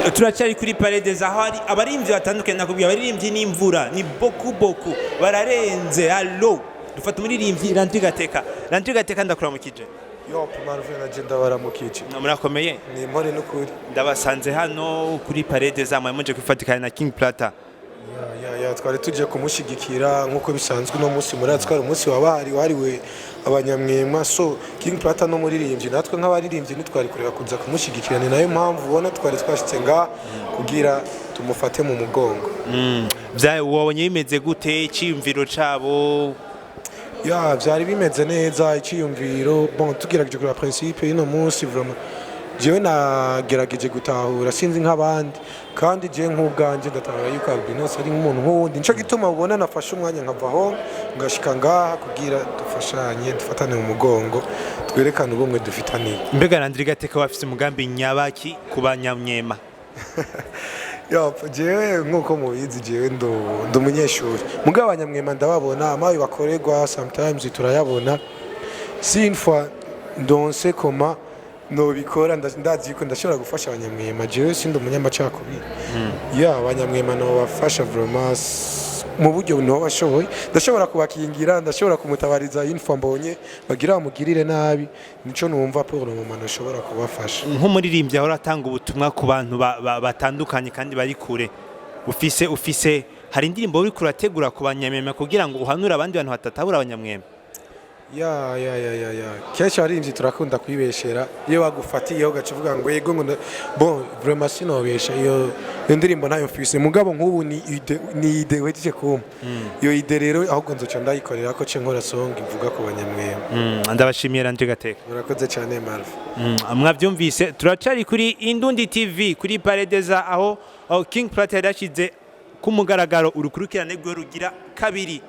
Turacyari kuri Palais des Arts, aho hari abaririmbyi batandukanye. Nakubwiye, abaririmbyi n'imvura ni boku boku, bararenze. Allo, dufata umuririmbyi Landry Gateka. Landry Gateka, ndakuramukije. Yo, Marvin, na ndabaramukije. Murakomeye? Ni impore n'ukuri. Ndabasanze hano kuri Palais des Arts, muje kwifatikanya na King Plata. Ya, twari tuje kumushyigikira nk'uko bisanzwe. Uno munsi muri twari umunsi wabahari wahariwe abanyamwema. So King Plata no muririmbyi, natwe nk'abaririmbyi ntitwari kureba kuza kumushyigikira. Ni nayo mpamvu ubona twari twashitse ngaha kugira tumufate mu mugongo. Vya wabonye bimeze gute, icyiyumviro cabo? Ya, byari bimeze neza icyiyumviro. Bon, tugerageje kureba principe y'uno munsi, vraiment jewe nagerageje gutahura, sinzi nk'abandi, kandi jewe nk'ubwanjye ndatahura yuko albinos ari nk'umuntu nk'uwundi. Nico gituma ubona nafashe umwanya nkava aho ngashika ngaha kugira dufashanye, dufatane mu mugongo, twerekane ubumwe dufitaniye. Mbega Landry Gateka, wafise umugambi nyabaki ku banyamwema? Yo, jewe nk'uko mubizi, jewe ndi umunyeshuri, mugabo abanyamwema ndababona, amabi bakorerwa sometimes turayabona. Si une fois ndonse koma nobikora, ndazi yuko ndashobora gufasha abanyamwema. Jewe sindi umunyamacakubiri. Ya, abanyamwema nobafasha vraiment mu buryo nobashoboye. Ndashobora kubakingira, ndashobora kumutabariza une fois mbonye bagira bamugirire nabi. Nico numva pour le moment nashobora kubafasha. Nk'umuririmbyi ahora atanga ubutumwa ku bantu batandukanye kandi bari kure, ufise hari indirimbo uriko urategura ku banyamwema kugira ngo uhanure abandi bantu batatabura abanyamwema? Ya, kenshi abaririmbyi turakunda kwibeshera. Iyo bagufatiyeho ugaca uvuga ngo yego, ngo bon, vraiment sinobesha, iyo ndirimbo ntayo mfise. Mugabo nk'ubu ni idée, ni idée wejeje kumpa iyo idée rero, ahubwo nzoca ndayikorera ko ce nkora song ivuga ku banyamwema. Ndabashimiye, Landry Gateka. Murakoze cyane, Marve. Mwabyumvise, turacari kuri Indundi TV, kuri Palais des Arts, aho King Plata yari yashyize ku mugaragaro urukurikirane rwe rugira kabiri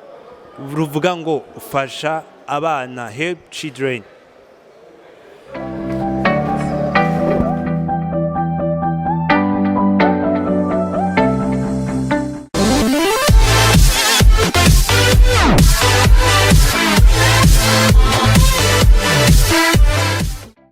ruvuga ngo "Fasha abana", Help Children.